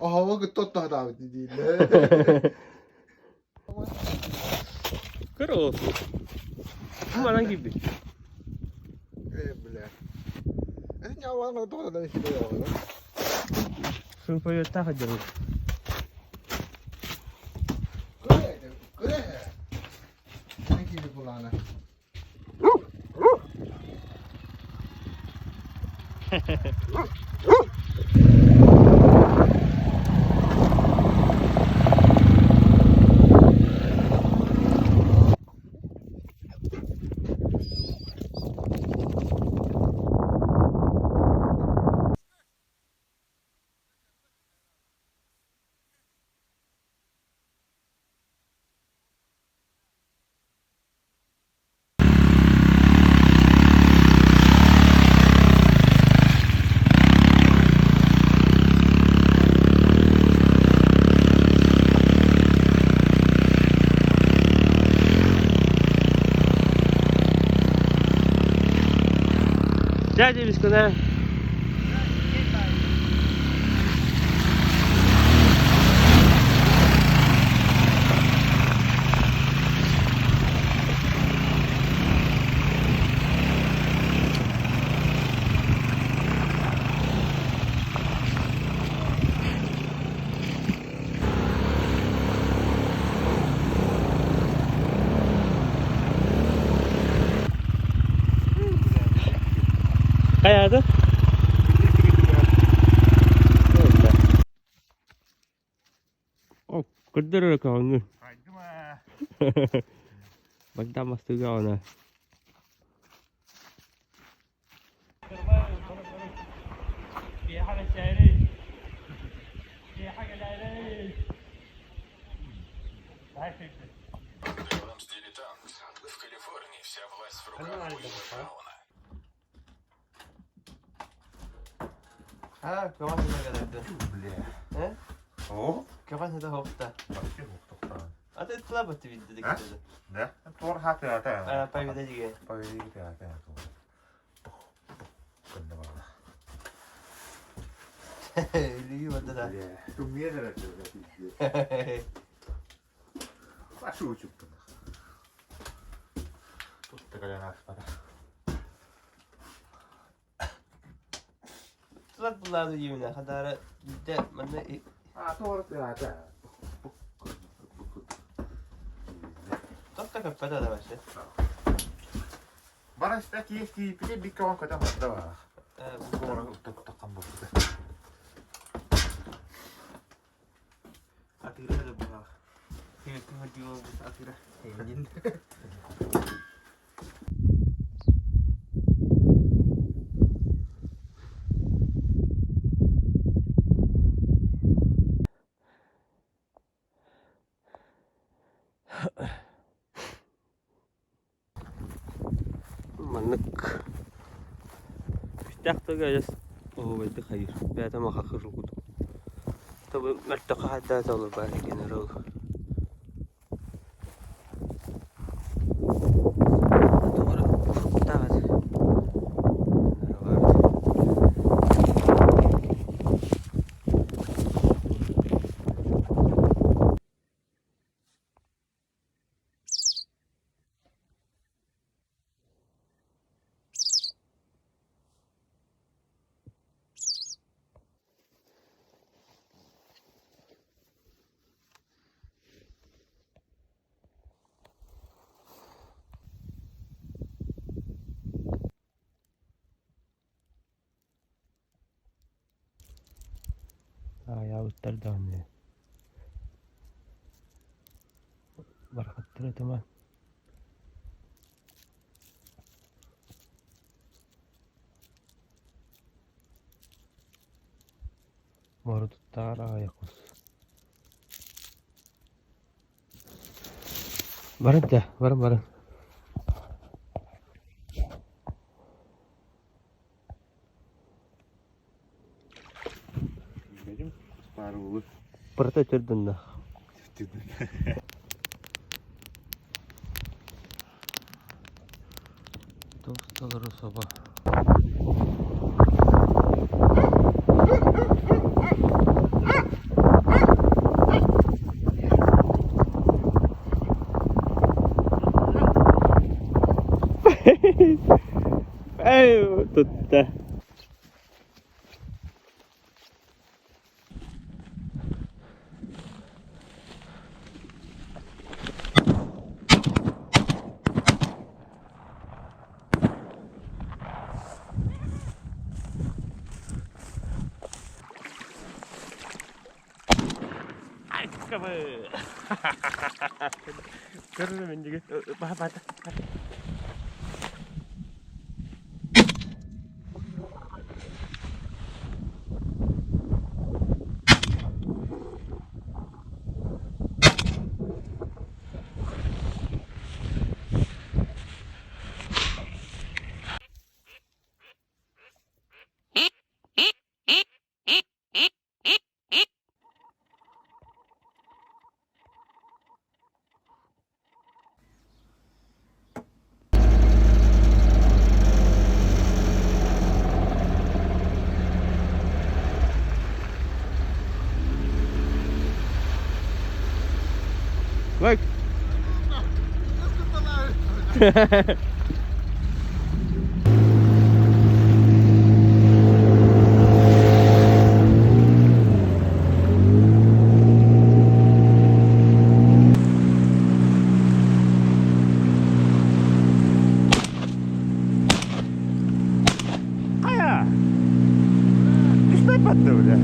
Оһоҕу кытта оттоһотообут дииллэр. Көр ол. Манан киирбит. Э, бля. Это не аван, тоҕо да сире оҕо. Сылпайыттаах дьарык. Көрө, көрө. Манан киирбит булаана. Дядя Вискуна. Хайаата? О, көрдөрөр көҕүҥҥү. Багдам мастыга она. Ha, көҕөн сыта Бля. Э? О? Көҕөн сыта хопта. Вообще хохтохтаан. А ты слабо ты видели А? Да? Туор хаты ата. А, поведи Поведи ата. Кынна бала. Или вот да. Бля. Туммер это. Вашу учуптун. Тут такая наспара. Слаб буладу юна, хадара де манна А, туор ата. Тотта көппөтө да вообще. Барас такие киипити биккон көтө мадда бар. Туора токтоккан болду. Атыра да була. Атыра. Маннык Күстээх тыга эс оһуобайдык хайыыр бэйэтэ махахыр курдук Тобу мөлтөххө хайдаата олорбаат экен эрэ ол Тоҕо эрэ куртаах этэ Аайаабыттар даҕаны барахаттар ытыма Мордуттаар аҕай кус Баран да, баран баран. Барыта өтөрдүннэ. Толору собо. Эй, тутта. Bak. Хайа! Түспэт батта бля.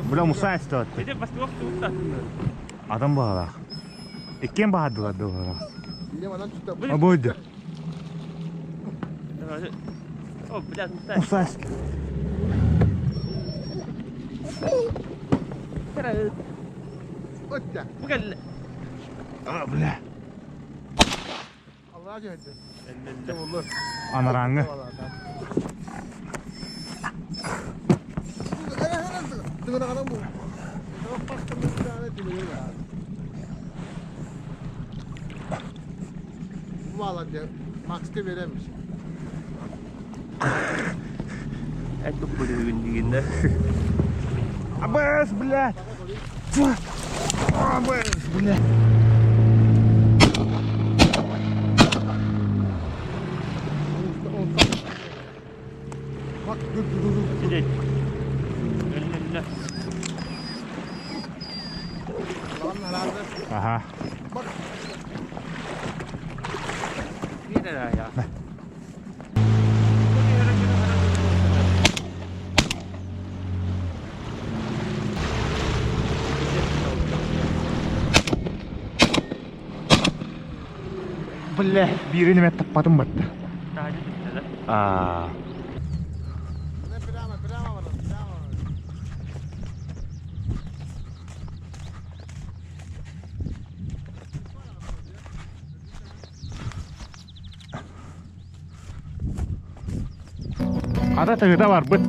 Бля, Муса эстэ. Адам баҕалаах. Иккиэн баһардылар да Обойду. О, блядь, Муса. Муса эстэ. А, бля. Анараңы. Max'te veremiş. Это были дигенде. Абас, блядь. Абас, блядь. Bak dur dur dur. Сидеть. Önüne. Lan herhalde. Aha. Bak Bir ya. Бля, биrini мен таппадым батты. Аа. ne prama prama var. Prama var. Ата тыгыта бар быт.